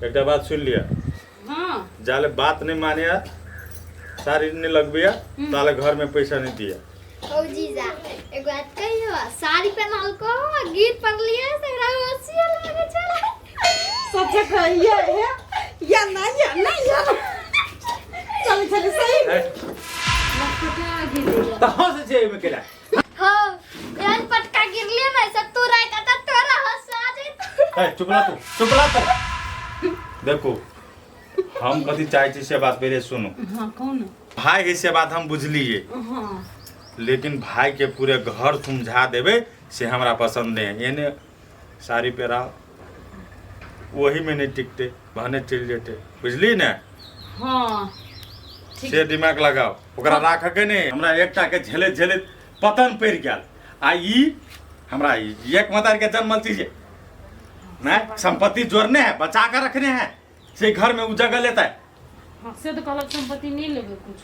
एकटा बात सुन लिअ। हाँ। जाले बात नहीं माने साड़ी नहीं लगबिया ताले घर में पैसा नहीं दिया। हौ जीजा, एगो बात कहियो, साड़ी पहनल को गीत पढ़ लिया से हमरा हंसी लागे छला। सच्चे कहिए हे या ना या ना या ना। चल चल सही। लपटा गिरले। त हंस छै एहिमे केला। हौ, एहन पटका गिरले ना से तू रात आता तोरा हंसा जेत। ए चुप रह तू, चुप रह तू। देखो हम कथी चाहे छी से बात पहले सुनो। हाँ कौन? भाई के से बात हम बुझलिए। हाँ। लेकिन भाई के पूरे घर समझा देबे से हमरा पसंद नहीं है। एने साड़ी पेरा वही में नहीं टिकते, बहने चल जेते, बुझली ने? हाँ ठीक। से दिमाग लगाओ, ओकरा राख के नहीं। हमरा एकटा के झेले झेले पतन पड़ गेल आ ई हमरा एक मतार के जन्मल चीज है ना, संपत्ति जोड़ने है, बचा कर रखने है, से घर में उ जगह लेता है। हाँ से तो कहलक संपत्ति नहीं लेबे कुछ,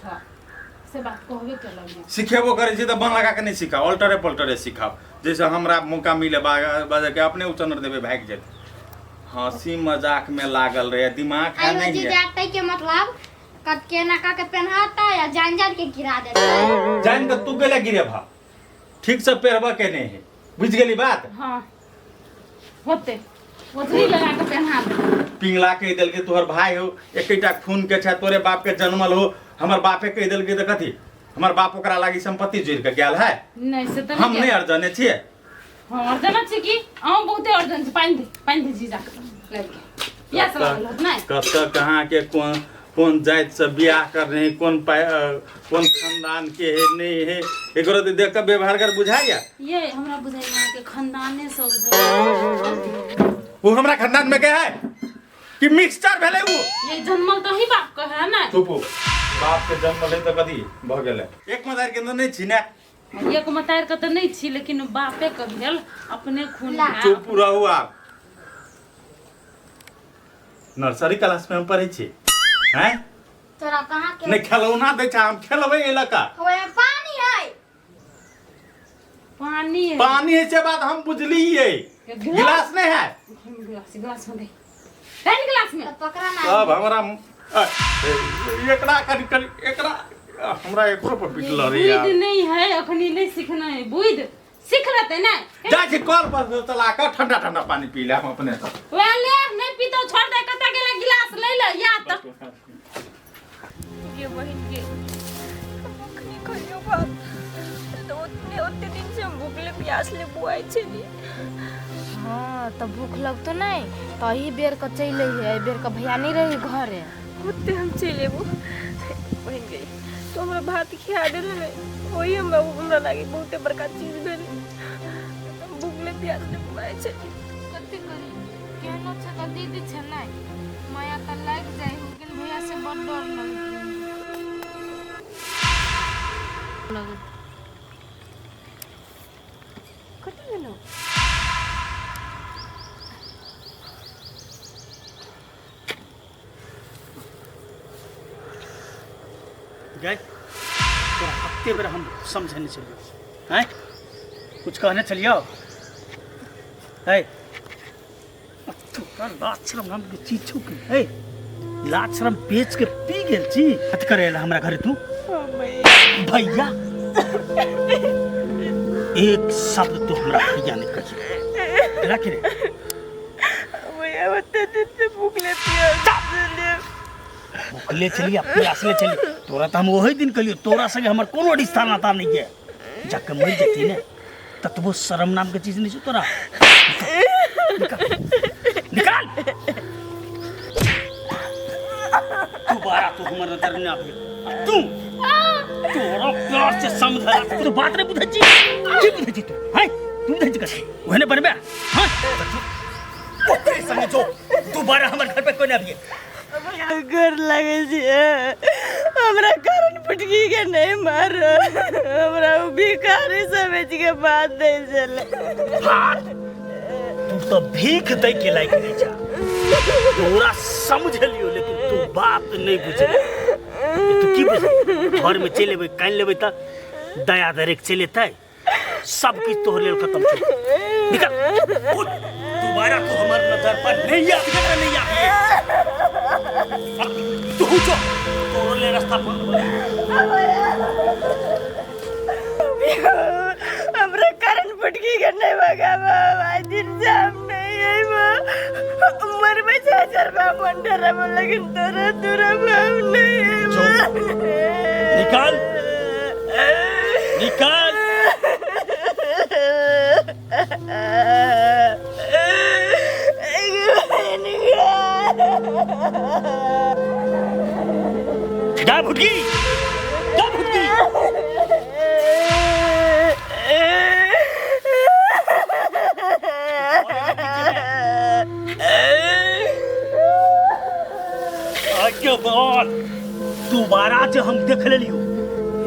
से बात कहबे केलक। सिखेबो करे छी त मन लगा के नहीं सिखाओ, अल्टरे पल्टरे सिखाओ, जैसे हमरा मौका मिले बाजे के अपने उचनर देबे भाग जेते। हंसी मजाक में लागल रहे, दिमाग है आयो नहीं है। जीजा तै के मतलब कत के ना का के पहनाता या जान जान के गिरा देता। जान के तू गेले गिरे भा, ठीक से पेरबा के नहीं है, बुझ गेली बात? हाँ होते ओथरी लगा के पहना दे। पिंगला कह देलके तोहर भाई हो, एकेटा खून के छै, तोरे बाप के जन्मल हो, हमर बापे कह देलके त कथी हमर बाप ओकरा लागी संपत्ति जोड़ के गेल है? नहीं से त हम नहीं अर्जने छियै। हाँ अर्जन छी की अहाँ बहुते अर्जन छी। पानि दे, पानि दे जीजा लड़के प्यास लागल होत नहीं। कत कहाँ के कोन कोन जाति से बियाह करने, कोन कोन खानदान के है नहीं है, एकरो तो देख के व्यवहार कर बुझाइया। ये हमरा बुझाइया के खानदाने सब जो वो हमरा खानदान में के है कि मिक्सचर भेलै वो? ये जन्मल तो ही बाप के है ना। चुप हो, बाप के जन्म ले तो कथी भ गेलै। एक मदार के नहीं छी ना। एक मतार के तो नहीं छी, लेकिन बापे के भेल अपने खून। चुप रहू आप। नर्सरी क्लास में हम पढ़ै छी हैं? तोरा कहाँ के नहीं खेलौना दै छै, हम खेलबै एहि लऽ कऽ। ओए पानी है, पानी है, पानी है से बात हम बुझलिए, गिलास नहीं है। गिलास गिलास में दे, दे गिलास में तो पकड़ा ना। अब हमरा एकरा करी करी एकरा हमरा एकरो पर पिटल रे यार। बुद्धि नहीं है अखनी, नहीं सीखना है, बुद्धि सीख लेते ना। जा छी कल पर चला के ठंडा ठंडा पानी पी ले हम अपने से। वह ले नहीं पीतो छोड़ दे, कत गेले गिलास ले ले या त ये बहिन के अखनी कहियो बात तो उतने उतने दिन से हम भूखले प्यासले बुआई छली। हाँ तो भूख लगतो नहीं तो यही बेर के चल है, बेर के भैया नहीं रही घरे ओते हम चल एबो। बहिन गई तो हमरा भात खिया देले ने, वही हमरा हमरा लागे बहुते बड़का चीज भेल। भूखले प्यासले बुआई छली। कथी करी केहनो छै त दीदी छै नहीं, माया त लाग जाए लेकिन भैया से बड़ डर लगे। कथी भेलो? गए तोरा कते बेर हम समझने छलियौ हैं, कुछ कहने छलियौ है? तोरा लाज शरम नाम के चीज छौ कि है? लाज शरम बेच के पी गेल छी। अत करे ला हमरा घरे तू भैया एक शब्द तू हमरा भैया नहीं कही रख रे। भैया ओते दिन से भूखले प्यासले भूखले चली आ प्यासले चली। तोरा तो हम वही दिन कहलियो तोरा संगे हमर कोनो रिश्ता नाता नहीं है, जाके मर जती ने ततबो शर्म नाम के चीज नहीं छौ तोरा। निकाल निकाल दोबारा तू हमर नजर नहीं आबे। तू तोरा प्यार से समझा तू बात नहीं बुझै छी की बुझै छी तू हैं? तू बुझै छी कथी ओहने बनबे? हां ओकरे संगे जो दोबारा हमर घर पे कोई नहीं आबिए। घर लगे छे हमरा कारण फुटकी के नहीं मार, हमरा उ भिखारी समझ के बात दे छले। तू तो भीख दे के लायक नहीं छा, तोरा समझ लियो लेकिन तू बात नहीं बुझले। तू की बुझ घर में चल एबै कान लेबै त दया दरेक चल एतै, सब किछु तोहर लेल खत्म छौ। निकल उठ, दोबारा दोबारा तू हमर नजर पर नहीं आबिहे त नहीं आबिहे। अब तू जो तोरो ले रास्ता बंद हो। हमरा कारण फटकी के नहीं भगावा, आज दिन से हम नहीं आइबो। मरबे चाचर बा मन डराबो, लेकिन तोरा दूरा हम नहीं आइबो। निकाल निकाल। जा भुटकी, जा भुटकी। के बाद दोबारा जो हम देख लेलियो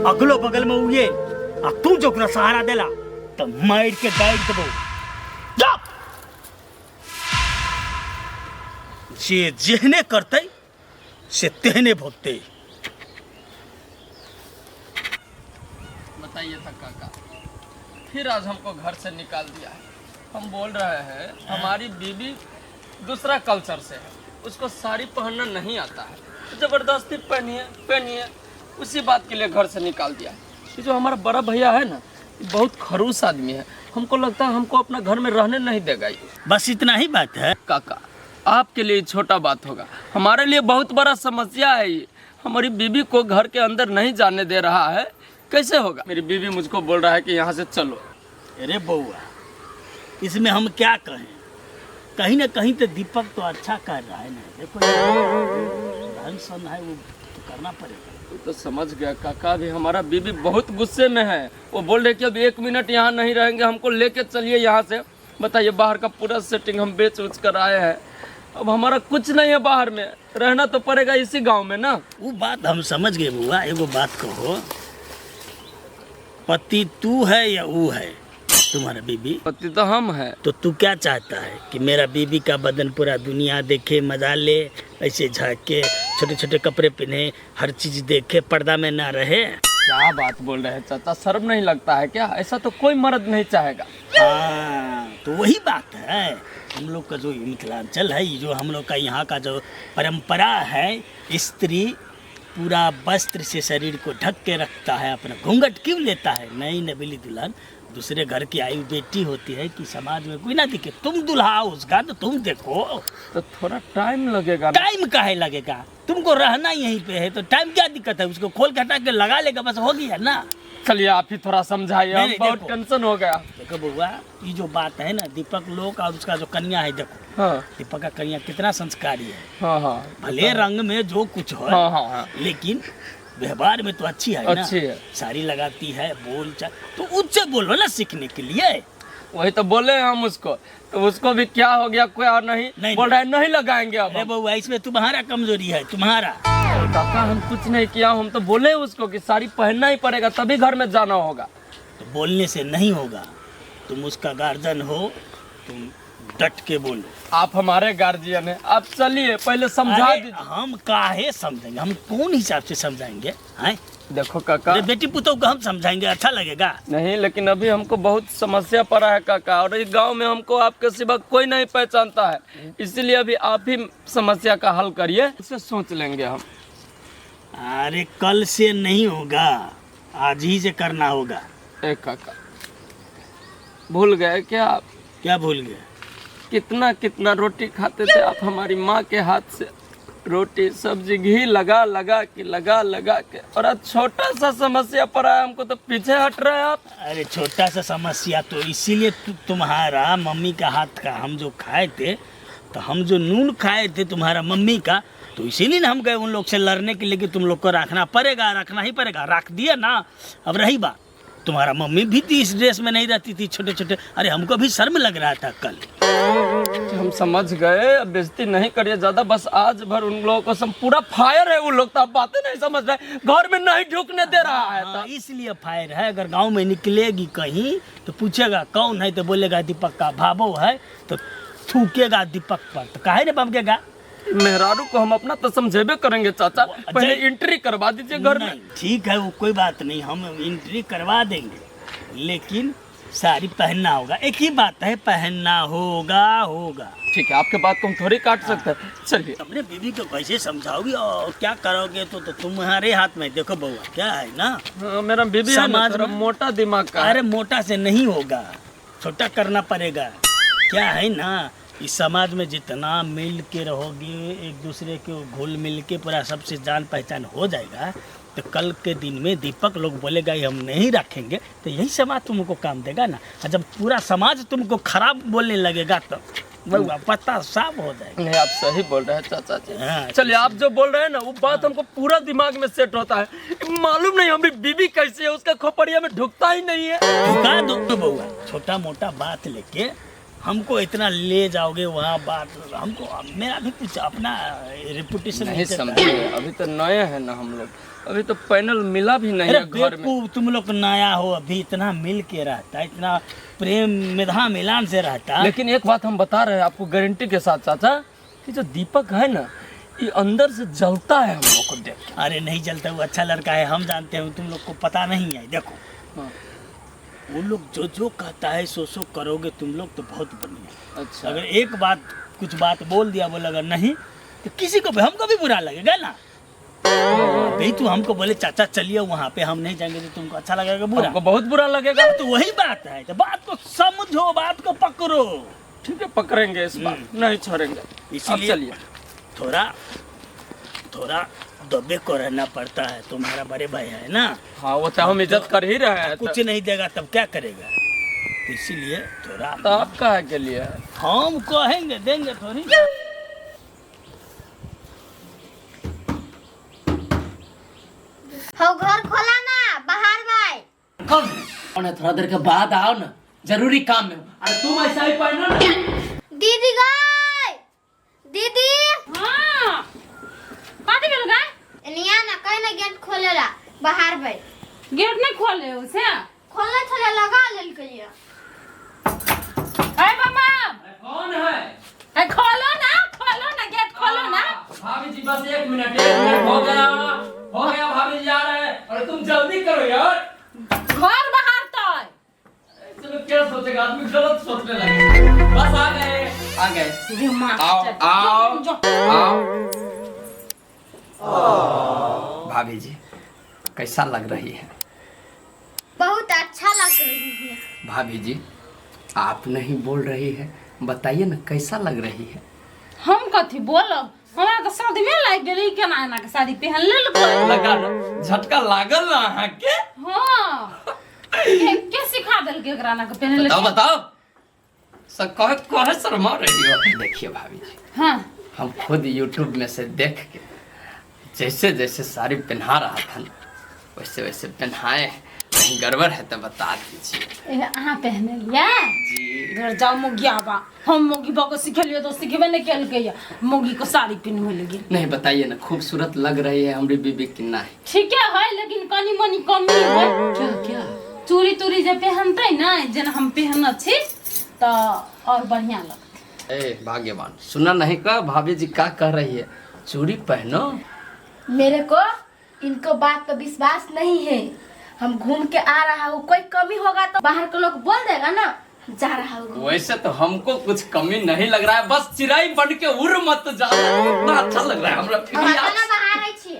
अगलो बगल में उए आ तू जो ओकरा सहारा देला त मार के गाड़ देबो। जा जे जेहने करतै से तेहने भोगतै। बताइए था काका, फिर आज हमको घर से निकाल दिया है। हम बोल रहे हैं हमारी बीवी दूसरा कल्चर से है, उसको साड़ी पहनना नहीं आता है, तो जबरदस्ती पहनिए पहनिए, उसी बात के लिए घर से निकाल दिया है। ये जो हमारा बड़ा भैया है ना, ये बहुत खड़ूस आदमी है, हमको लगता है हमको अपना घर में रहने नहीं देगा ये। बस इतना ही बात है काका, आपके लिए छोटा बात होगा, हमारे लिए बहुत बड़ा समस्या है ये। हमारी बीवी को घर के अंदर नहीं जाने दे रहा है, कैसे होगा? मेरी बीवी मुझको बोल रहा है कि यहाँ से चलो। अरे बउआ, इसमें हम क्या कहें, कहीं ना कहीं तो दीपक तो अच्छा कर रहा है ना। देखो रहन सहन है वो तो करना पड़ेगा। वो तो समझ गया काका, भी हमारा बीवी बहुत गुस्से में है। वो बोल रहे कि अब 1 मिनट यहाँ नहीं रहेंगे, हमको लेके चलिए यहाँ से। बताइए, बाहर का पूरा सेटिंग हम बेच उच कर आए हैं, अब हमारा कुछ नहीं है बाहर में, रहना तो पड़ेगा इसी गांव में ना। वो बात हम समझ गए बुआ। एगो बात कहो, पति तू है या वो है तुम्हारा बीबी? पति तो हम है। तो तू क्या चाहता है कि मेरा बीबी का बदन पूरा दुनिया देखे, मजा ले, ऐसे झाँके, छोटे छोटे कपड़े पहने, हर चीज देखे, पर्दा में ना रहे? क्या बात बोल रहे हैं चाचा, शर्म नहीं लगता है क्या? ऐसा तो कोई मर्द नहीं चाहेगा। हाँ, तो वही बात है। हम लोग का जो मिथिलांचल है, जो हम लोग का यहाँ का जो परंपरा है, स्त्री पूरा वस्त्र से शरीर को ढक के रखता है, अपना घूंघट क्यों लेता है? नई नवेली दुल्हन दूसरे घर की आई बेटी होती है कि समाज में कोई ना दिखे। तुम दुल्हा उसका तो तुम देखो। तो थोड़ा टाइम लगेगा ना। टाइम काहे लगेगा? तुमको रहना यहीं पे है तो टाइम क्या दिक्कत है? उसको खोल के हटा के लगा लेगा, बस हो गया ना। चलिए आप ही थोड़ा समझाइए, हम बहुत टेंशन हो गया। देखो बउआ, ये जो बात है ना, दीपक लोग और उसका जो कन्या है, देखो हाँ, दीपक का कन्या कितना संस्कारी है। हाँ हाँ, भले रंग में जो कुछ हो, हाँ हाँ हाँ, लेकिन व्यवहार में तो अच्छी है ना। अच्छी है, साड़ी लगाती है, बोल चाल तो उससे बोलो ना सीखने के लिए। वही तो बोले हम उसको, तो उसको भी क्या हो गया कोई और नहीं, नहीं बोल रहा है नहीं लगाएंगे अब। अरे बउआ, इसमें तुम्हारा कमजोरी है, तुम्हारा। काका हम कुछ नहीं किया, हम तो बोले उसको कि साड़ी पहनना ही पड़ेगा तभी घर में जाना होगा। तो बोलने से नहीं होगा, तुम उसका गार्जियन हो, तुम डट के बोलो। आप हमारे गार्जियन हैं, आप चलिए पहले समझा दीजिए। हम काहे समझेंगे, हम कौन हिसाब से समझाएंगे? हैं देखो काका, बेटी पुतोह को हम समझाएंगे, अच्छा लगेगा नहीं। लेकिन अभी हमको बहुत समस्या पड़ा है काका, और इस गांव में हमको आपके सिवा कोई नहीं पहचानता है, इसलिए अभी आप ही समस्या का हल करिए, उसे सोच लेंगे हम। अरे कल से नहीं होगा, आज ही से करना होगा। ए काका, भूल गए क्या आप? क्या भूल गए? कितना कितना रोटी खाते थे आप हमारी माँ के हाथ से, रोटी सब्जी घी लगा लगा के, लगा लगा के, और आज छोटा सा समस्या पड़ा है हमको तो पीछे हट रहे हैं आप। अरे छोटा सा समस्या तो इसीलिए तुम्हारा मम्मी का हाथ का हम जो खाए थे, तो हम जो नून खाए थे तुम्हारा मम्मी का, तो इसीलिए ना हम गए उन लोग से लड़ने के लिए कि तुम लोग को रखना पड़ेगा, रखना ही पड़ेगा। रख दिया ना। अब रही बात, तुम्हारा मम्मी भी थी इस ड्रेस में नहीं रहती थी, छोटे छोटे। अरे हमको भी शर्म लग रहा था कल। हम समझ गए, अब बेइज्जती नहीं करिए ज्यादा, बस आज भर उन लोगों को सब पूरा फायर है, वो लोग तो आप बातें नहीं समझ रहे, घर में नहीं ढुकने दे रहा है। हाँ, इसलिए फायर है। अगर गांव में निकलेगी कहीं तो पूछेगा कौन है, तो बोलेगा दीपक का भाबो है, तो थूकेगा दीपक पर, तो काहे न बमकेगा। मेहरारू को हम अपना तो समझेबे करेंगे चाचा, पहले एंट्री करवा दीजिए घर में। ठीक है, वो कोई बात नहीं, हम एंट्री करवा देंगे, लेकिन साड़ी पहनना होगा, एक ही बात है, पहनना होगा होगा। ठीक है, आपके बात को हम थोड़ी काट सकते हैं। चलिए। अपने बीवी को कैसे समझाओगी और क्या करोगे तो तुम्हारे हाथ में। देखो बउआ क्या है ना, हाँ, मेरा बीबी है ना, समाज थोड़ा में- मोटा दिमाग का है। अरे मोटा से नहीं होगा, छोटा करना पड़ेगा। क्या है ना, इस समाज में जितना मिल के रहोगे, एक दूसरे के घुल मिल के पूरा सबसे जान पहचान हो जाएगा, तो कल के दिन में दीपक लोग बोलेगा ये हम नहीं रखेंगे, तो यही समाज तुमको काम देगा ना। और जब पूरा समाज तुमको खराब बोलने लगेगा तो बउआ पता साफ हो जाएगा। नहीं, आप सही बोल रहे हैं चाचा जी। हाँ, चलिए, आप जो बोल रहे हैं ना वो बात हमको पूरा दिमाग में सेट होता है। मालूम नहीं हमारी बीबी कैसी है, उसका खोपड़िया में ढुकता ही नहीं है। ढुका दो तो बउआ, छोटा मोटा बात लेके हमको इतना ले जाओगे वहाँ बात, हमको मेरा भी कुछ अपना रेपुटेशन नहीं समझे, अभी तो नए हैं ना हम लोग, अभी तो पैनल मिला भी नहीं अरे है घर में। बेवकूफ, तुम लोग नया हो अभी, इतना मिल के रहता, इतना प्रेम मेधा मिलान से रहता। लेकिन एक बात हम बता रहे हैं आपको गारंटी के साथ चाचा, कि जो दीपक है ना ये अंदर से जलता है हम लोग को देख के। अरे नहीं जलता, वो अच्छा लड़का है, हम जानते हैं, तुम लोग को पता नहीं है। देखो हाँ। वो लोग जो जो कहता है सो सो करोगे तुम लोग तो बहुत बढ़िया। अच्छा। अगर एक बात कुछ बात बोल दिया, बोला अगर नहीं तो किसी को भी, हमको भी बुरा लगेगा ना। भाई तू हमको बोले चाचा चलिए वहाँ पे, हम नहीं जाएंगे तो तुमको अच्छा लगेगा बुरा? हमको बहुत बुरा लगेगा। तो वही बात है, तो बात को समझो, बात को पकड़ो। ठीक है, पकड़ेंगे इस बार, नहीं छोड़ेंगे। इसीलिए अब चलिए। थोड़ा थोड़ा दबे को रहना पड़ता है, तुम्हारा बड़े भाई है ना। हाँ, वो तो हम इज्जत कर ही रहे हैं, कुछ नहीं देगा तब क्या करेगा, तो इसीलिए थोड़ा। तो आप कहे के लिए हम कहेंगे देंगे थोड़ी। हो घर खोला ना, बाहर भाई। कौन कौन है? थोड़ा देर के बाद आओ ना, जरूरी काम है। अरे तुम ऐसा ही पहनो ना। दीदी गए, दीदी। हाँ, कथी भेल गए? निया ना कहीं ना गेट खोलेला, बाहर भाई। गेट नहीं खोले उसे? खोलने थोड़ा लगा लेल के लिए। अरे मामा। कौन है? अरे खोलो ना, खोलो ना, गेट खोलो ना। भाभी जी बस एक मिनट, एक मिनट, हो गया, हो गया, भाभी जी आ रहे हैं। अरे तुम जल्दी करो यार। घर बाहर तो है। चलो क्या सोचेगा आदमी, गलत सोचने लगे। बस आ गए, आ गए। आओ आओ आओ। भाभी जी कैसा लग रही है? बहुत अच्छा लग रही है। भाभी जी आप नहीं बोल रही है, बताइए ना कैसा लग रही है? हम कथी बोलब, हमरा तो शादी में लाग गेलै, केना एना के साड़ी पहन लेलकै। लगा ना, झटका लागल ना अहाँ के? हाँ। के सिखा देलकै एकरा एना के पहने बताओ बताओ, सब कहे कहे शर्मा रही हो। देखिए भाभी जी, हाँ, हम खुद यूट्यूब में से देख के जैसे जैसे साड़ी पहना रहा था ना वैसे वैसे पहनाए हैं। कहीं गड़बड़ है तो बता दीजिए। अहाँ पहने लिया जी। घर जाओ मोगियाबा, हम मोगीबा को सिखेलियो तो सिखेबे नहीं केलकै, मोगी को साड़ी पहनवे लगी। नहीं बताइए ना, खूबसूरत लग रही है हमारी बीबी की ना? ठीक है, लेकिन कनी मनी कमी है। क्या क्या? चूड़ी तूड़ी जे पहनते ना, जेना हम पहन छी तो और बढ़िया लगते। ए भाग्यवान, सुना नहीं का भाभी जी का कह रही है, चूड़ी पहनो। मेरे को इनको बात पर विश्वास नहीं है, हम घूम के आ रहा हूँ, कोई कमी होगा तो बाहर के लोग बोल देगा ना, जा रहा हूँ। वैसे तो हमको कुछ कमी नहीं लग रहा है, बस चिराई बन के उड़ मत जाओ, इतना अच्छा लग रहा है हमरा। फिर भी बाहर आई छी।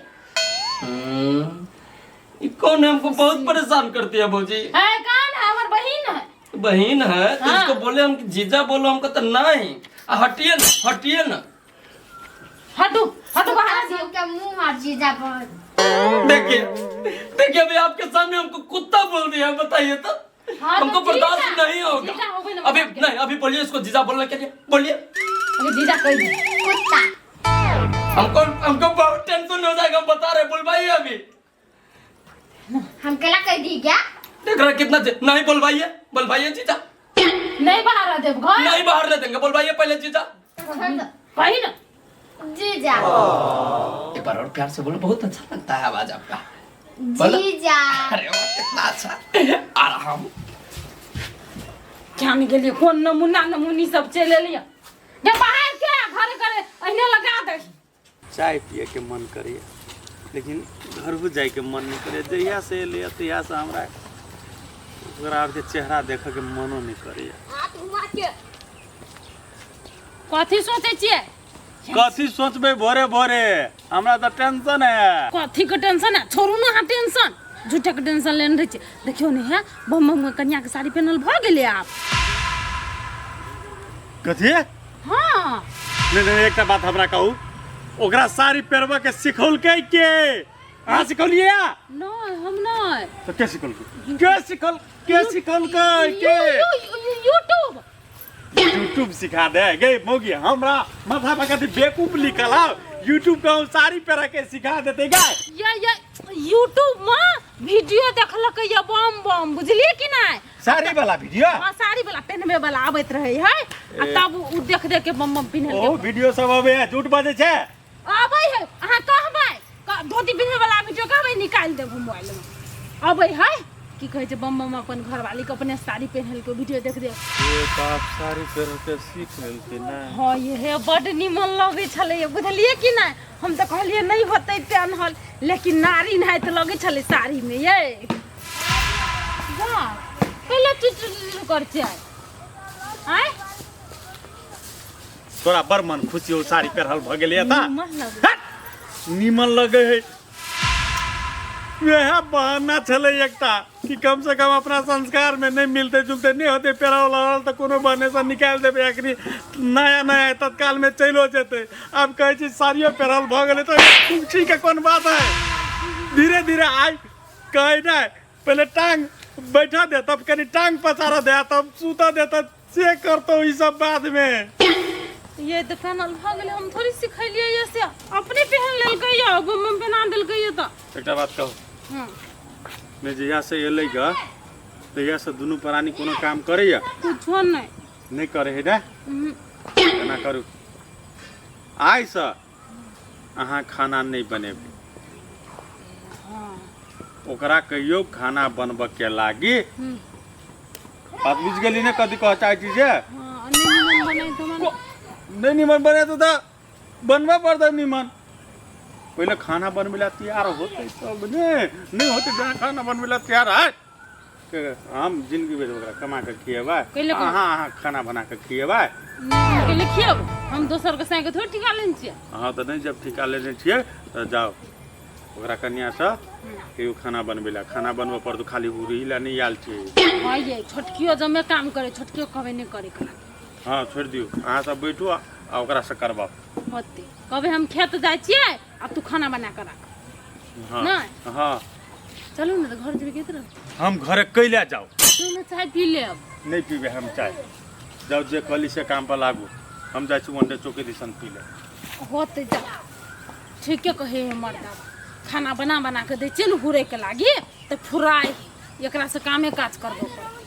ये कौन है, हमको बहुत परेशान करती है भौजी। है कौन है? हमार बहन है। बहन है तो इसको बोले हम जीजा बोलो हमको तो नहीं। हटिए ना, हटिए ना, हटू हटू बाहर। क्या मुंह और जीजा पर देखिए देखिए, अभी आपके सामने हमको कुत्ता बोल दिया, बताइए तो। हाँ, हमको तो बर्दाश्त नहीं होगा। अभी नहीं, अभी बोलिए इसको जीजा बोलने के लिए, बोलिए। जीजा कह दे कुत्ता। हमको हमको बहुत टेंशन हो जाएगा, हम बता रहे, बोलवाइए अभी। हम केला कह दी क्या? देख रहा कितना नहीं बोलवाइए, बोलवाइए जीजा। नहीं बाहर दे घर, नहीं बाहर ले देंगे, बोलवाइए पहले जीजा। कही ना जीजा। एक बार और प्यार से बोलो, बहुत अच्छा लगता है आवाज आपका। जीजा। अरे वाह कितना अच्छा आ रहा हूँ। क्या निकलिए कौन नमूना नमूनी सब चले लिया बाहर के घर करे अहिने लगा दे। चाय पिए के मन करिए, लेकिन घर भी जाए के मन नहीं करे। जहिया से एलियै तहिया से हमरा ओकरा आरके चेहरा देखऽके मनो नहि करैया। हाथ घुमा के। कथी सोचै छियै? कथी सोचबै भोरे भोरे, हमरा तऽ टेंशन है। कथी के टेंशन है? छोड़ू ना अहाँ टेंशन, झूठे के टेंशन लेने रहै छियै। देखियौ ने है, बम बम के कनिया के साड़ी पहिनल भऽ गेलै आब। कथी? हाँ। नहीं नहीं, एकटा बात हमरा कहू, ओकरा साड़ी पहिरबऽ के सिखौलकै के? अहाँ सिखौलियै? नहि, हम नहि। तऽ के सिखौलकै? के सिखौल के सिखौलकै के? यूट्यूब। यूट्यूब सिखा दे गे मौगी, हमरा माथा पर कथी बेवकूफ लिखल है? यूट्यूब के हम साड़ी पहिरऽ के सिखा देते गे। या यूट्यूब में वीडियो देखलकै या बम बम, बुझलियै कि नहि? साड़ी वाला वीडियो? हाँ, साड़ी वाला पहनबे वाला आबैत रहे है, आ तब उ देख देख के बम बम पिन्हल। ओ वीडियो सब अबे है, झूठ बजै छै। आबै है, अहाँ कहबै धोती पिन्है वाला वीडियो कहबै निकालि देब मोबाइल में। अबै है की कहै छै बम बम अपन घरवाली के अपने साड़ी पहिनल के वीडियो देख देख। ए बाप, साड़ी पहिर के सीख लेलकै ना? हाँ, ये हे बड निमन लगै छलै, बुझलियै कि नहि? हम तऽ कहलियै नहि होतै पेन्हल, लेकिन नारी नहाइत लगै छलै साड़ीमे। ये वाह, पहिले चुचु चुचु कर छै आँय। तोरा बड़ मन खुशी हो साड़ी पहिरल भऽ गेलै तऽ? निमन लगै। निमन लगै है। वएह बहाना छलै एकटा कि कम से कम अपना संस्कार में नहीं मिलते जुलते नहीं होते पेरावल रहल तऽ कोनो बहाने से निकालि देबै, अखनी नया नया तत्काल में चलियो जेतै। आब कहै छी साड़ियो पहिरल भऽ गेलै तऽ खुशी के कोन बात है? धीरे धीरे आइ कहै नहि, पहिले टांग बैठा दे, तब कनि टांग पसारऽ दे, तब सुतऽ दे, तब से करतौ ई सब बाद में। ये तऽ पहनल भऽ गेलै, हम थोड़ी सिखेलियै ये, से अपने पहन लेलकै ये, बम बम पहना देलकै ये तऽ। एकटा बात कहू? हँ। नहि, जहियासँ एलै गऽ तहियासँ दुनू प्राणी कोनो काम करैया? कुछो नहि। नहि करै है ने? एना करू, आइसँ अहाँ खाना नहि बनेबै। ओकरा कहियौ खाना बनबऽ के लागी। बात बुझि गेली ने कथी कहऽ चाहै छी जे? हँ, नहि निमन बनै तऽ नहि निमन बने तऽ बनबऽ पड़तै निमन। पहिले खाना बनबै लए तैयार होतै तब ने। नहि होतै बिना खाना बनबै लए तैयार है के हम जिंदगी भरि ओकरा कमा कऽ खिएबै? कैले अहाँ अहाँ खाना बना कऽ खिएबै? कैले खियब? हम दोसर के साँके थोड़ी ठिका लेने छियै। अहाँ तऽ नहि, जब ठिका लेने छियै तऽ जाउ ओकरा कन्यासँ कहियो खाना बनबै लए। खाना बनबऽ पड़तौ, खाली हुरही लए नहि आयल छै। हँ ये, छोटकियो जमे काम करे, छोटकियो कहबै नहि करे के। हँ, छोड़ि दियौ, अहाँ सब बैठू आ ओकरासँ करबाउ। होतै, कहबै हम खेत जाइ छियै आ तू खाना बना कऽ राख। हँ। नहि। हँ। चलू ने तऽ घर जेबै केतरा? हम घरे कैले जाउ? तू ने चाय पी लेब। नहि पीबै हम चाय। जाउ, जे कहली से काम पर लागू, हम जाइ छी वनडे चौके दिसन पी लेब। होतै, जा। ठीके कहै है मर्दा, खाना बना बना कऽ दै छियै ने हुरै के लागी तऽ फुराइ, एकरासँ कामे काज करबऽ पड़तै।